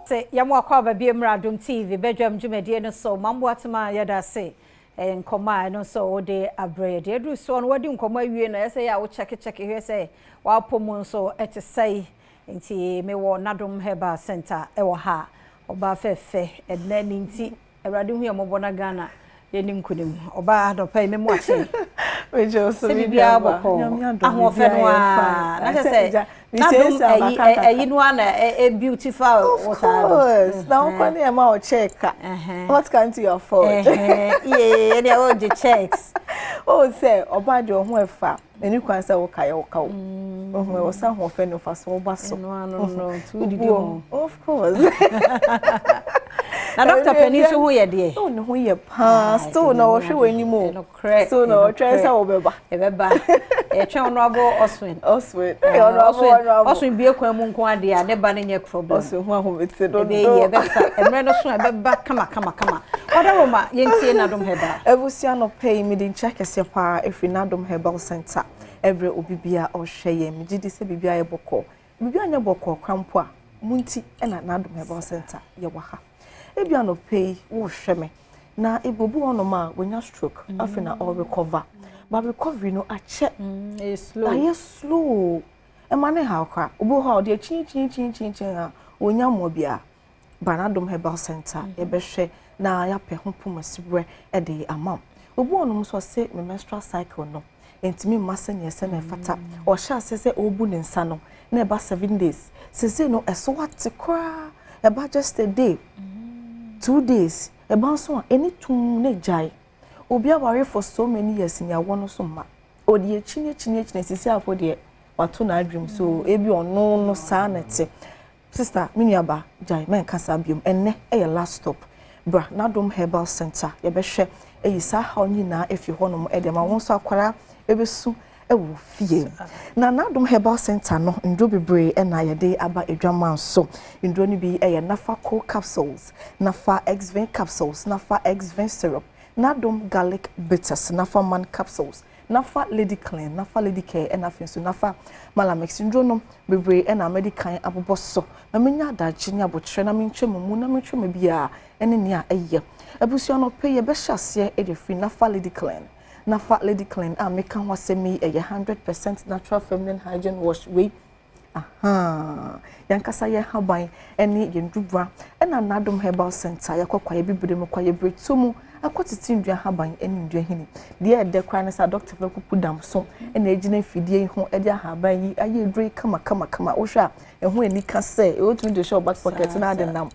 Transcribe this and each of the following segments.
Sɛ yɛmo akɔ aba bi mmra Adom TV badwam dwumadie no so mamboatema, yɛda ase. Nkɔmmɔ a ɛno nso wode abrɛ yɛde aduru soɔ no, wadi nkɔmmɔ awie no, ɛsɛ yɛ a wokyɛkekyɛke hwɛ sɛ wapɔ mu nso ɛte sɛe. Nti mewɔ Nadom Herbal Center ɛwɔ ha, ɔbaa fɛfɛ ɛnɛ ne nti Awurade hu yɛ mmɔbɔ na Ghana yɛni nkonim. Ɔbaa adɔpa yi, memu akye sɛ biribiara bɔkɔ, ahoɔfɛ no a na kyɛ sɛ Nadom ɛyi ɛyi no a na ɛ beautiful. Wɔ saa no na wokɔ ne ɛma wo check a, what can't you afford? Yee, ɛdeɛ wɔgye checks. O sɛ ɔbaa deɛ, ɔho ɛfa ɛni kwan sɛ woka yɛ woka wo ɔho ɛwɔ sɛ ahoɔfɛ no fa so ɔba so. Ɛno ano no nti wodidi ho. Of course. Na Dr. Panin nso ho yɛ deɛ? Oh, ne ho yɛ paa. Still na ɔhwɛ wɔ anim o. Still na ɔtwɛn sɛ wɔbɛba. Ɛbɛba. Yɛtwɛn Honorable Oswin. Oswin, honorable, honorable. Oswin bie kwan mu nko adeɛ a, ne ba no nyɛ problem. Oswin ho ahomete dodo. Ɛbɛyɛ, ɛbɛfa mmerɛ no so a, ɛbɛba kama kama kama. Ɔdaroma, yɛntie Nadom Herbal. Abusua no pɛ yi, mede nkyia kɛseɛ paa ɛfiri Nadom Herbal Center ɛberɛ obi bia ɔhwɛ yɛn. Megye di sɛ biribi ayɛ bɔkɔɔ, biribi anyɛ bɔkɔɔ kora mpo a mo nti ɛna Nadom Herbal Center yɛwɔ ha. Ebi anɔpɛ yi wohwɛ me na ebi obi wɔ hɔnom a wɔnya stroke, afei na ɔrecover, but recovery no akyɛ. Ɛyɛ slow. Ayɛ slow, ɛma ne ha koraa. Obi wɔ hɔ a ɔde akyinkyinkyinkyinkyin a wɔnya mmoa biara ba Nadom Herbal Center, yɛbɛhwɛ na yɛapɛ ho pomasiberɛ de ama wo. Obi wɔ hɔnom nso ɔse me menstrual cycle no ntumi mma sɛnea ɛsɛ na ɛfata. Ɔhyɛ ase sɛ ɔrebu ne nsa no na ɛba 7 days, sese no ɛso ate koraa, ɛba just a day, 2 days, ɛba nso a ɛni tum na gyae. Obi aware for so many years, nea wɔ no so mma ɔde akyi n'akyi n'akyi na sisi afɔ deɛ wato n'adwene so, ebi ɔno no saa na ɛte. Sister, me nuaba, gyae mɛnka saa biom. Ɛnnɛ ɛyɛ last stop, bra Nadom Herbal Center, yɛbɛhwɛ ɛyi saa haw nyinaa efi hɔnom ɛde ama wɔn nso akwaraa ɛbɛsu ɛwɔ fie. Na Nadom Herbal Center no, nduro bebree ɛna yɛde aba adwaman so. Nduro no bi ɛyɛ Nafa Co capsules, Nafa Exvin capsules, Nafa Exvin syrup, Nadom garlic bitters, Nafa man capsules, Nafa Lady Clean, Nafa Lady Care, ɛna afei nso Nafa Malamix. Nduro no bebree ɛna amadi kan abobɔ so na menya adagye ne abotire na mentwa mu mu na mentwa mu biara ɛne nea ɛyɛ. Abusua no pɛ, yɛbɛhyɛ aseɛ ɛde firi Nafa Lady Clean. Nafa Lady Clean a meka ho asɛm yi, ɛyɛ 100% natural feminine hygiene wash. Wei aha yankasa yɛn haban ɛne yɛn dubra ɛna Nadom Herbal Center yɛkɔ kwaeɛ bibire mu, kwaeɛ biretuo mu, akɔ tete ndua haban ɛne ndua hini. Deɛ ɛdɛ koraa ne sɛ adɔkta fɛ kuku dam so ɛna egyina mfidie yi ho ɛde ahaban yi ayɛ aduro yi kama kama kama. Wohwɛ a, ɛho ani ka sɛ ɛwɔtumi de hyɛ ɔback pocket na ade nam.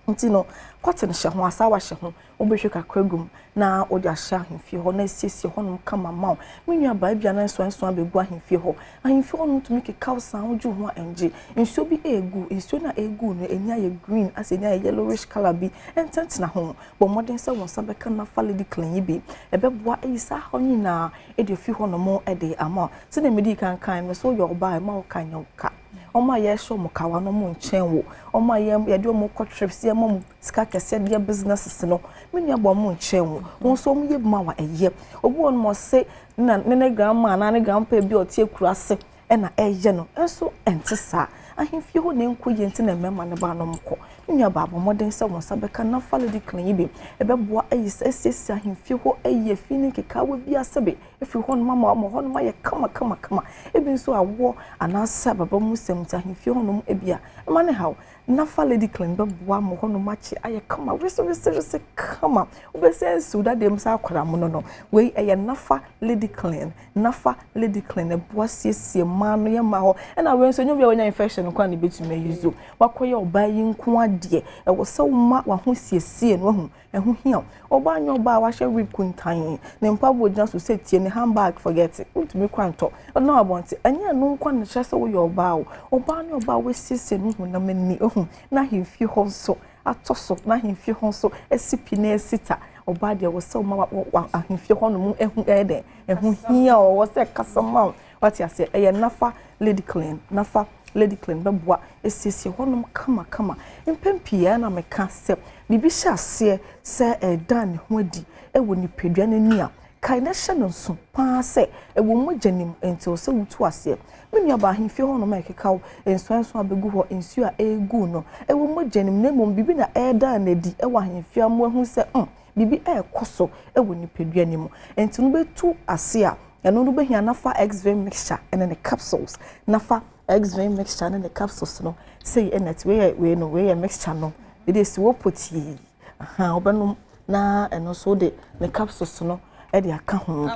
Nti no cotton hyɛ ho, asawa hyɛ ho, wobɛhwɛ kakra gum na wode ahyɛ ahemfie hɔ na asiesie hɔnom kama ma wo. Me nua baa bia na nsoansoa bɛgu ahemfie hɔ, ahemfie hɔnom tumi keka wo saa, wogye wo ho a ɛngye. Nsuo bi ɛɛgu, nsuo no a ɛɛgu no ɛni ayɛ green asɛ ɛni ayɛ yellowish colour bi, ɛntɛntena ho. Bɔ mmɔden sɛ wɔn nsa bɛka Nafa Lady Clean yi bi, ɛbɛboa ayi saa haw nyinaa ɛde afi hɔnom ɛde ama wo. Sɛdeɛ medi kan kan no so, woyɛ ɔbaa, ɛma wo ka nyɛ wo ka. Ɔmo a yɛhyɛ ɔmo kawa no, ɔmo nkyɛn wo. Ɔmo a yɛ yɛde ɔmo kɔ trips, yɛma ɔmo sika kɛseɛ de yɛ businesses no, me nua bɔ, ɔmo nkyɛn wo. Wɔn nso ɔmo yɛ bi ma wa ɛyɛ. Obi wɔ nom ɔse na ne grandma anaa ne grandpa bi a ɔte akura ase ɛna ɛyɛ no, ɛnso ɛnte saa. Ahemfie hɔ na nkɔ yie nti na mmarima ne ba nom kɔ. Me nua baa, bɔ mmɔden sɛ wɔn nsa bɛka Nafa Lady Clean yi bi, ɛbɛboa ayi sɛ asiesie ahemfie hɔ, ayi efi ne nkekaawa bi asɛbe efiri hɔnom ama hɔnom ayɛ kama kama kama. Ebi nso awoɔ anaasɛ ababa mu sɛm nti ahemfie hɔnom ebi a ɛma ne haw, Nafa Lady Clean bɛboa ma hɔnom akye ayɛ kama wesewesewese kama, wobɛsɛ nsiw dadeɛ mu sɛ akwadaa mu no. Wei ɛyɛ Nafa Lady Clean. Nafa Lady Clean ɛboa siesie mmaa no yɛ mmaa hɔ. Ɛna wei nso, ɛnyɛ obi a wanya infection nko a na ebɛtumi ayi so. Wakɔyɛ ɔbaa yi nko adeɛ, ɛwɔ sɛ woma waho siesie no wahu ɛho hia. Ɔbaa nyɛ ɔbaa a wahyɛ wig kuntan, ne mpaboa gyina so sɛ tie, ne handbag, forget it, wontumi kɔ antɔ ɔnam abɔnten. Ɛnyɛ ɛno nko na kyerɛ sɛ woyɛ ɔbaa o. Ɔbaa ne ɔbaa a wasiesie ne honam ani ehu na ahemfie hɔ nso atɔ so, na ahemfie hɔ nso asi pi na asi ta. Ɔbaa deɛ, wɔ sɛ ɔma wa ahemfie hɔ nom ehu ɛyɛ dɛ, ɛho hia ɔwɔ sɛ kasa ma wo wate aseɛ. Ɛyɛ Nafa Lady Clean. Nafa Lady Clean bɛboa esiesie hɔnom kamakama. Mpɛn pii ɛna meka sɛ biribi hyɛ aseɛ sɛ ɛdan ne ho adi ɛwɔ nipadua n'ani a. Kae na hyɛ no nso paa sɛ ɛwɔ mogya no mu, enti ɛwɔ sɛ wutu aseɛ. Me nuabaa, ahemfie hɔnom a ɛkekaw, nsɔansɔa abegu hɔ, nsuo a ɛregu no, ɛwɔ mogya no mu, na mmom biribi na ɛredan no adi wɔ ahemfie ama wɔahu sɛ, mm, biribi rekɔ so wɔ nipadua no mu. Enti no wobɛtu ase a, ɛno no wobɛhia na fa X-Vein mixture ne ne capsules, na fa X-Vein mixture ne ne capsules no, sei ɛna ɛte, wei yɛ wei no, wei yɛ mixture no, wei deɛ si hɔ potii, aha, wobɛnom na ɛno nso wode ne capsules no de aka ho.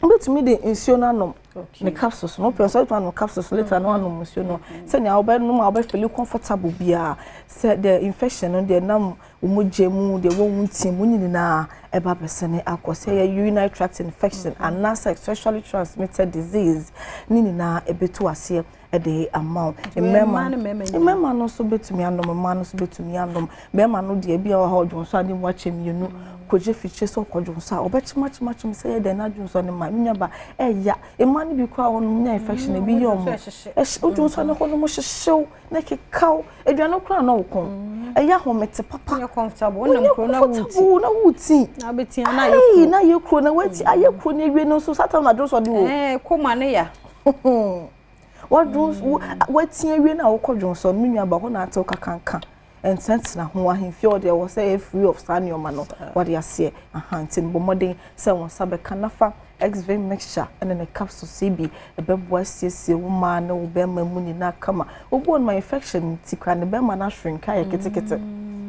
Wobɛtumi de nsuo no anom ne capsules no, wopɛ nso wobɛtumi anom capsules no later no anom nsuo no, sɛnea wobɛnom a wobɛfili comfortable biara, sɛ the infection no deɛ nam wo mogya mu, deɛ ɛwɔ wo ntin mu ne nyinaa ɛba bɛsɛne akɔ, sɛ ɛyɛ urinary tract infection anaasɛ sexually transmitted disease ne nyinaa ɛbɛtu aseɛ de ama wo. Mmarima mmarima no nso bɛtumi anom, mmaa no nso bɛtumi anom. Mmarima no deɛ ebi wɔ hɔ ɔdwonsɔ a ne mu akyɛ mmienu, kɔgye fikyire sɛ ɔkɔdwonsɔ a ɔbɛkyemakyemakyem sɛ yɛ dɛn na adwonsɔ no ma me nuaba ɛya. Mmaa no bi koraa wɔnom nya infection ebi yɛ wɔn ɛhyɛ wodwonsɔ no hɔ nom hyehyew na kekaw aduane koraa na wo kɔn ɛyɛ ahomete papa. Wonyɛ comfortable wonam kuro na wuti na wuti na wobɛtia na ayɛ kuro na ayɛ kuro na wati ayɛ kuro na ewie no nso satan na adwonsɔ de o. Ɛɛ kɔma ne ya. Wadwons wo wati awie na wokɔ dwonsɔ no me nua ba hɔ na atew kakanka ntenatena ho ahemfie hɔ deɛ wɔ sɛ ɛyɛ free of saa nneɛma no wade aseɛ aha nti no bɔ mmɔden sɛ wo nsa bɛka na fa X-Vein mixture ne ne capsules yi bi ɛbɛboa asiesie wo mmaa ne wo bɛrima mu nyinaa kama obi wɔ no ma infection nti kora ne bɛrima no ahwerenka ayɛ ketekete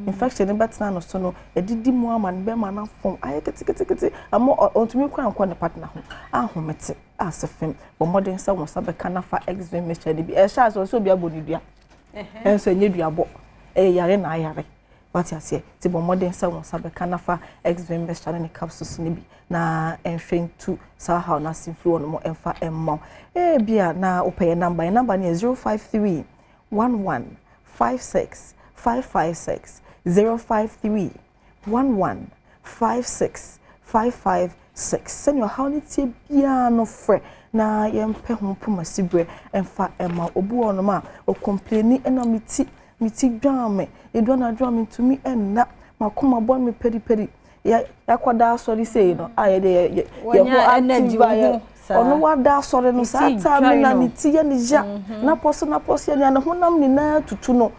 infection no bɛtena no so no adidi mu ama ne bɛrima no afɔn ayɛ ketekete ama ɔntumi kora nkɔ ne partner ho ahomete ase fam. Bɔ mmɔden sɛ wo nsa bɛka na fa X-Vein mixture no bi. Ɛhyɛ ase sɛ obi abɔ ne dua. Ɛnso ɛnyɛ duabɔ. Ɛyɛ yare na ayare. Wate aseɛ? Nti bɔ mmɔden sɛ wo nsa bɛka na fa X-Vein mixture ne ne capsules no bi na ɛnhwɛ ntu saa haw no ase mfiri hɔ nom ɛmfa mma wo. Ebia na wopɛ yɛn namba. Yɛn namba no yɛ 053 11 56 556 053 11 56 55 6. Sɛnea ɔhaw no teɛ biara no, frɛ na yɛmpɛ ho mpomasiberɛ mfa mma wo. Obi wɔ hɔnom a, ɔkɔmpleni ɛna me ti, me ti dwan me, ɛdu anadwo a mentumi nna, m'akoma bɔ me periperi. Yɛ yɛakɔda asɔre sei no a yɛde yɛ yɛ yɛ ho active a yɛ ɔno wada asɔre no saa time na ne ti yɛ ne ya, n'apɔso n'apɔso yɛ nea ne honam nyinaa tutu no.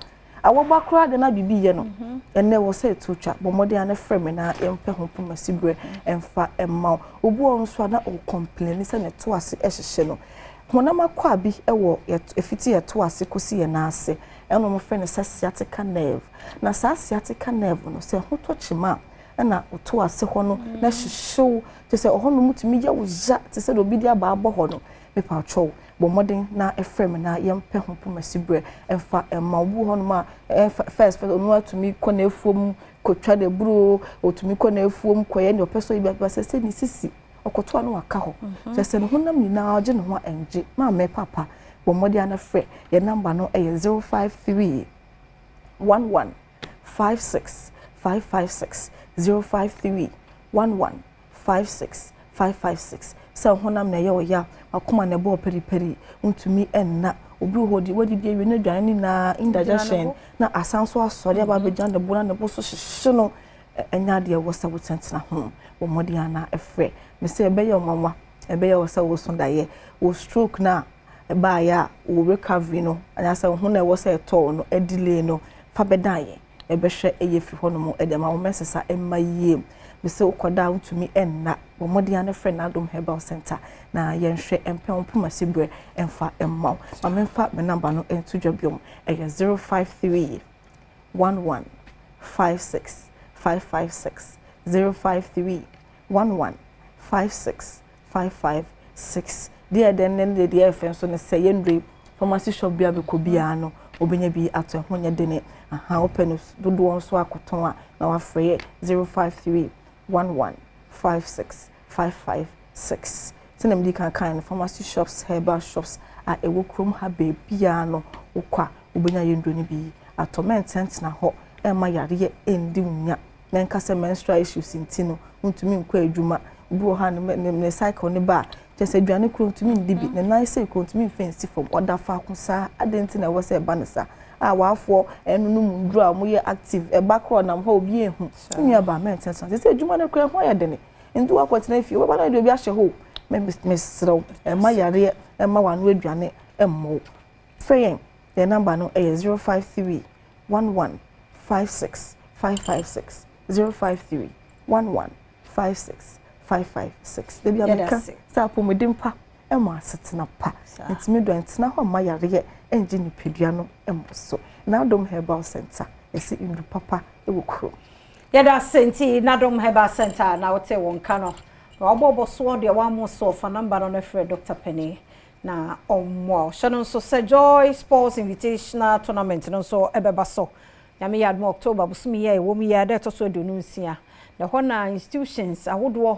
Awɔba koraa de na biribi yɛ no. Ɛnnɛ wɔ sɛ ɛto twa. Bɔ mmɔden ara na frɛ me na yɛmpɛ ho pomasiberɛ mfa mma wo. Obi wɔ hɔ nso a na ɔrekɔmpleni sɛ ne to ase hyehye no. Honam akwaa bi wɔ yɛ ɛfiti yɛn to ase kɔsi yɛn nan ase. Ɛna wɔfrɛ no sɛ sciatica nerve. Na saa sciatica nerve no, sɛ ɛho tɔ kyima a, ɛna wo to ase hɔ no na ɛhyehye wo. Kyerɛ sɛ ɛhɔnom tumi yɛ wo ya te sɛ deɛ obi de abaa abɔ hɔ no. Mepakyɛw, bɔ mmɔden na frɛ me na yɛmpɛ ho pomasiberɛ mfa mma wo. Obi wɔ hɔnom a, ɛmfa first first ɔno atumi kɔ n'afuom kɔtwa n'aburo, ɔtumi kɔ n'afuom kɔyɛ nea ɔpɛ sɛ ɔyɛ biara, sɛ ne sisi ɔkɔto a na waka hɔ. Kyerɛ sɛ ne honam nyinaa ɔgye ne ho a ɛngye. Maame, papa, bɔ mmɔden na frɛ. Yɛn namba no yɛ 053 11 56 556, 053 11 56 556 Sɛ wo honam na ɛyɛ wo ya, w'akoma na ɛbɔ wo paripari, wontumi nna. Obi wɔ hɔ ɔdi wadidi awie na aduane no nyinaa indigestion na asan so asɔre aba abɛgyina ne bo na ne bo so hyehye no. Ɛnyɛ adeɛ ɛwɔ sɛ wotenatena ho. Bɔ mmɔden ara na frɛ me sɛ ɛbɛyɛ wo nwanwa, ɛbɛyɛ wo sɛ woso daeɛ. Wo stroke no a ɛbaeɛ a wo recovery no anaasɛ wo ho na ɛwɔ sɛ ɛtɔ wo no delay no, fa bɛdan yɛn. Yɛbɛhwɛ ɛyɛ firi hɔnom de ama wo. Mɛsesa mma yie. Mese wokɔda a wontumi nna. Bɔ mmɔden ara na frɛ N'adom Herbal Centre na yɛnhwɛ mpɛ wo mpoma berɛ mfa mma wo. Ma memfa me namba no nto dwa biom. Ɛyɛ 053 11 56 556 053 11 56 5 5 6 Deɛ ɛdɛ ne deɛ deɛ ɛfɛ nso ne sɛ yɛn nnuro pharmacy shop bi a bɛkɔ biara no wobɛnya bi atɔ, ɛho nyɛ dene. Aha wopɛ no dodoɔ nso akɔtɔn a na wafrɛ yɛ 053 11 56 55 6. Sɛnea medi kan kan no, pharmacy shops, herbal shops a ɛwɔ kurom ha baabiara no wokɔ a wobɛnya yɛn nnuro no bi atɔ. Mɛntenatena hɔ ɛmma yareɛ ɛndi wo nya. Mɛnka sɛ menstrual issues nti no wontumi nkɔ adwuma. Obi wɔ hɔ a ne ne ne cycle ne ba a, kyerɛ sɛ aduane koro ntumi ndi bi, ne nan sei koro ntumi mfa nsi fam, ɔda faako saa. Adɛn nti na ɛwɔ sɛ ɛba no saa? A w'afoɔ ɛnonom nnuro a wɔyɛ active, ɛba koraa ɔnam hɔ a obi nhu. Me nua baa mɛntenatena. Sɛ sɛ adwuma no koraa ɛho ayɛ dene. Nti woakɔtena fie, wobɛba na wode obi ahyɛ hɔ o. Mesrɛ wo, mma yareɛ mma w'ano aduane mmɔ wo. Frɛ yɛn, yɛn namba no yɛ 053 11 56 556, 053 11 56 556. Da bi a meka sɛ apɔmuden pa ma asetena pa. Nti me dɔ ntena hɔ mma yareɛ ngye nipadua no mmɔ so. N'Adom Herbal Center, yɛse nnuru papa wɔ kurom. Yɛda ase nti N'Adom Herbal Center na wote wo nka no. Na wabɔ bɔ soɔ deɛ wammo soɔ fa number no na frɛ Doctor Panin na ɔmmoa wo. Hyɛ no nso sɛ Joy Sports Invitational Tournament no nso ɛbɛba so Nyame yɛ adom a October bosome yi a yɛwɔ mu yi ara da ɛtɔ so 26 na ɛhɔ na institutions ahodoɔ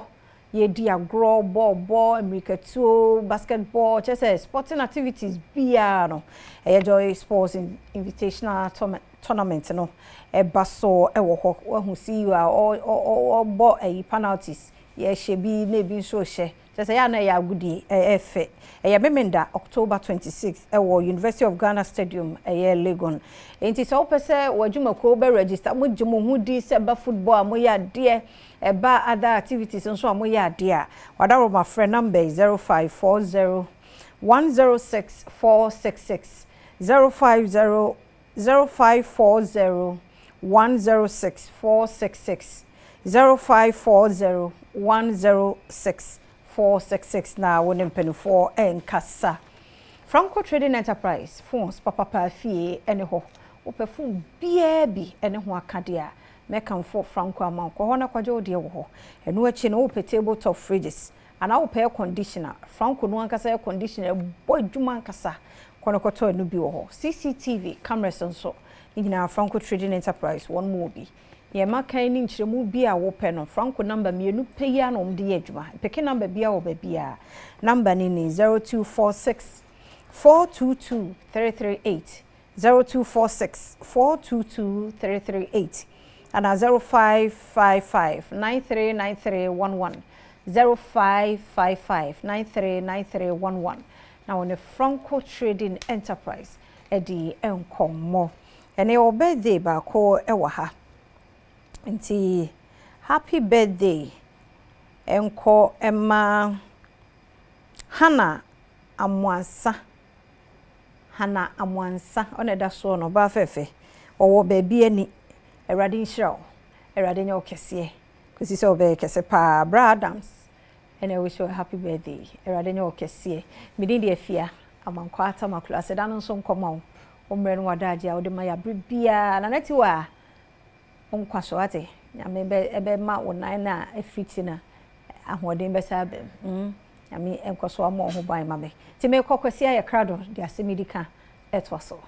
yɛredi agorɔ, bɔɔlbɔ, mmirikatuo, basketball, kyerɛ sɛ sporting activities biara no ɛyɛ Joy Sports Invitational Tournament no ɛba so wɔ hɔ. Wahu CEO a ɔbɔ ayi penalties, yɛhyɛ bi na ebi nso rehyɛ. Kyerɛ sɛ ɛyɛ a na ɛyɛ agodie, ɛyɛ fɛ. Ɛyɛ Memenda, October 26 wɔ University of Ghana Stadium, ɛyɛ Legon. Enti sɛ wopɛ sɛ w'adwumakuo bɛ register, mogye mo ho di sɛ ɛba football a moyɛ adeɛ, ɛba other activities nso a moyɛ adeɛ a, Wadaroma frɛ number yi, 0540 106 466, 050 0540 106 466, 0540 106 466 na wo ne mpanimfoɔ nkasa. Franco Trading Enterprise phones papapa fie ne hɔ. Wopɛ phone biara bi ne ho akadeɛ a, mɛkamfo Franco ama wo. Kɔ hɔ na kɔgye wo deɛ wɔ hɔ. Ɛno akyi no, wopɛ table top fridges anaa wopɛ air conditioner, Franco no ankasa air conditioner ɛbɔ adwuma ankasa. Kɔ na kɔtɔ ɛno bi wɔ hɔ. CCTV cameras nso, ne nyinaa Franco Trading Enterprise wɔn mu wɔ bi. Nea ɛma kan ne nkyerɛmu bi a wopɛ no, Franco namba mmienu pɛ yi ara na wɔde yɛ adwuma. Peke namba biara wɔ baabiara. Namba no ni, 0246 422 338, 0246 422 338, anaa 0555 939311, 0555 939311, na wɔne Franco Trading Enterprise adi nkɔmmɔ. Ɛnɛ yɛwɔ birthday baako wɔ ha. Nti happy birthday nkɔ ma Hannah Amoansa. Hannah Amoansa, ɔna ɛda soɔ no, ɔbaa fɛfɛ. Ɔwɔ baabi ani. Awurade nhyira wo. Awurade nyɛ wo kɛseɛ. Kɔsi sɛ ɔbɛyɛ kɛse paa. Bra Adams, ɛna wish you a happy birthday. Awurade nyɛ wo kɛseɛ. Medin de Afia Amankwa Atamaklo. Aseda no nso nkɔma wo. Wo mmerɛ no wadagye a wode ma yɛ abere biara. Nana Tiwa, wo nkwa so ate. Nyame bɛma wo nan na afiri ti na ahoɔden bɛsa aba mu. Nyame nkɔ so ama wo ho ban ma me. Nti mekɔ Kwasi ayɛ krado de asɛm yi di ka ɛtoa so.